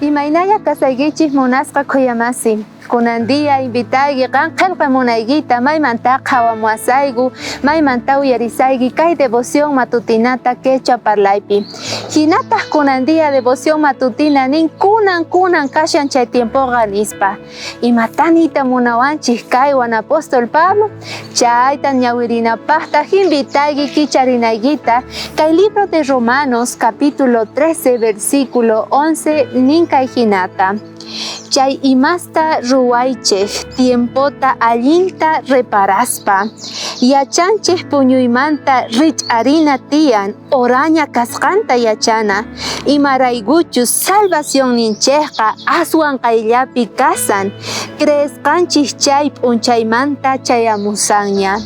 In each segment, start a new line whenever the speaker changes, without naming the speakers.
Imaynalla kasaykichik munasqa khuyamasi. Kunan día invitayki qan qhelqa munaykita maymanta qhawamuwasayku, maymanta uyarisayki kay devoción matutinata quechua parlaypi. Hinataq kunan día devoción matutina nin kunan kunan kashan chay tiempoqa nispa. Imatá niyta munawanchik kaywan apóstol Pablo? Chayta ñawirinapajtaj invitayki kicharinaykita kay libro de Romanos capítulo 13 versículo 11 nin kay hinata. Chay imasta ruwaychej tiempota allinta reparaspa. Yachanchej puñuymanta rich'arina tiyan horaña kasqanta yachana, imaraykuchus salvacionninchejqa aswan qayllapi kasan, creesqanchej chay p'unchaymanta chayamusanña.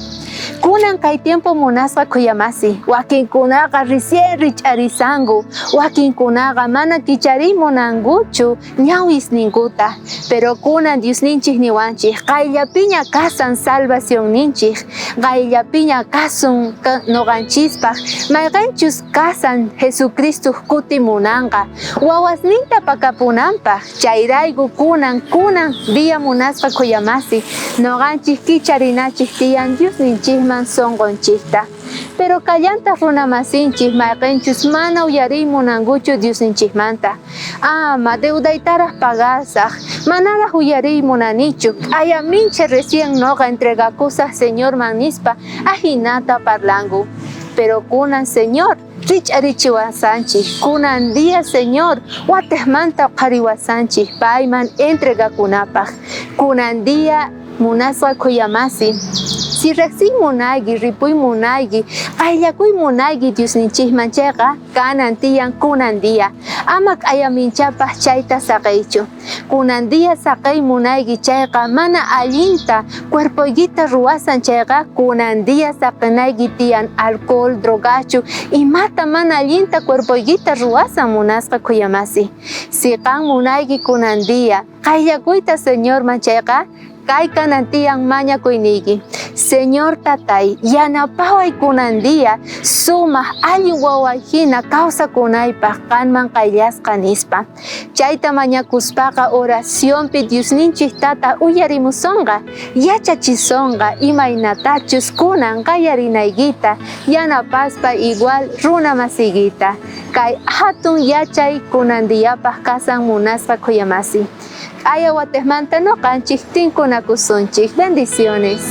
Kunan kay tiempo munasqa khuyamasi, wakinkunaqa recién rich'arisanku, wakinkunaqa mana kichariy munankuchu ñawisninkuta. Pero kunan Diosninchej niwanchej, qayllapiña kasan salvacionninchej, qayllapiña kasun noqanchispaj, mayqenchus kasan Jesucristoj kutimunanqa, wawasninta pakapunanpaj. Chayrayku kunan, kunan día munasqa khuyamasi, noqanchej kicharinachej tiyan Diosninchejman sonqonchejta. Pero kallantaj runamasinchej mayqenchus mana uyariy munankuchu Diosninchejmanta. Ama deudaytaraj pagasaj, manaraj uyariy munanichu, k'ayamincha recién noqa entregakusaj Señorman nispa ajinata parlanku. Pero kunan Señor rich'arichiwasanchej, kunan día Señor watejmanta oqhariwasanchej payman entregakunapaj. Kunan día munasqa khuyamasi, si rejsiy munayki, ripuy munayki, qayllakuy munayki Diosninchejman chayqa, kanan tiyan kunan día. Ama k'ayaminchapaj chayta saqeychu. Kunan día saqey munayki chayqa, mana allinta cuerpoykita ruwasan chayqa, kunan día saqenayki tiyan alcohol, drogachu, imata mana allinta cuerpoykita ruwasan munasqa khuyamasi. Si qan munayki kunan día qayllakuyta Señorman chayqa, kay kanan tiyan mañakuyniyki. Señor Tatay, yanapaway kunan día sumaj allin waway jina kawsakunaypaj qanman qayllasqa nispa. Chayta mañakuspaqa oracionpi Diosninchej Tata uyarimusonqa, yachachisonqa imaynatachus kunan qallarinaykita yanapaspa igual runa masiykita. Kay jatun yachay kunan diapaj kasan munasqa khuyamasi. K'aya watejmanta noqanchej tinkunakusunchej. Bendiciones.